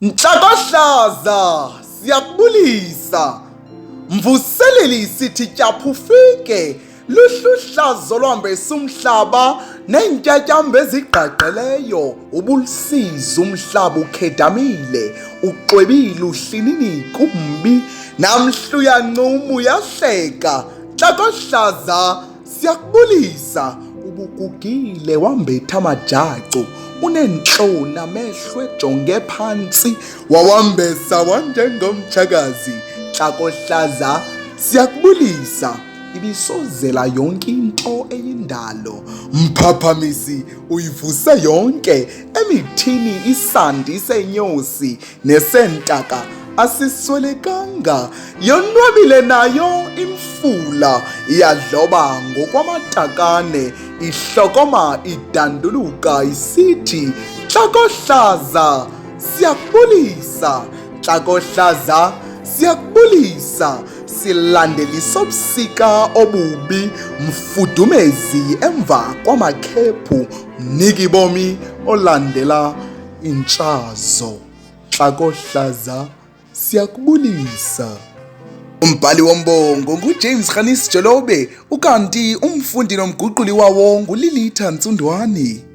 Ntlakohlaza siyakubulisa Mvuseleli sithi tyaphu ufike luhluhlazo lwambesa umhlaba neentyatyambo ezigqagqeleyo ubulusizi umhlaba ukhedamile uxwebile uhlinini kumbi namhla uyancuma uyahleka Ntlakohlaza Siyakubulisa ubugugile wambetha amajacu uneentloni amehlo ejonge phantsi wawambesa wanjengomtshakazi ntlakohlaza siyakubulisa ibisozela yonke into eyindalo mphaphamisi uyivuse yonke emithini isandi senyosi neseentaka asiswelekanga yonwabile nayo imfula iyadloba ngokwamatakane ihlokoma idanduluka isithi ntlakohlaza siyakubulisa ntlakohlaza siyakubulisa silandelisa ubusika obubi mfudumezi emva kwamakhephu mniki bomi olandela intshazo Ntlakohlaza siyakubulisa. Umbhali wombongo nguJames Rhanisi Jolobe ukanti umfundi nomguquli wawo nguLilitha Ntsundwani.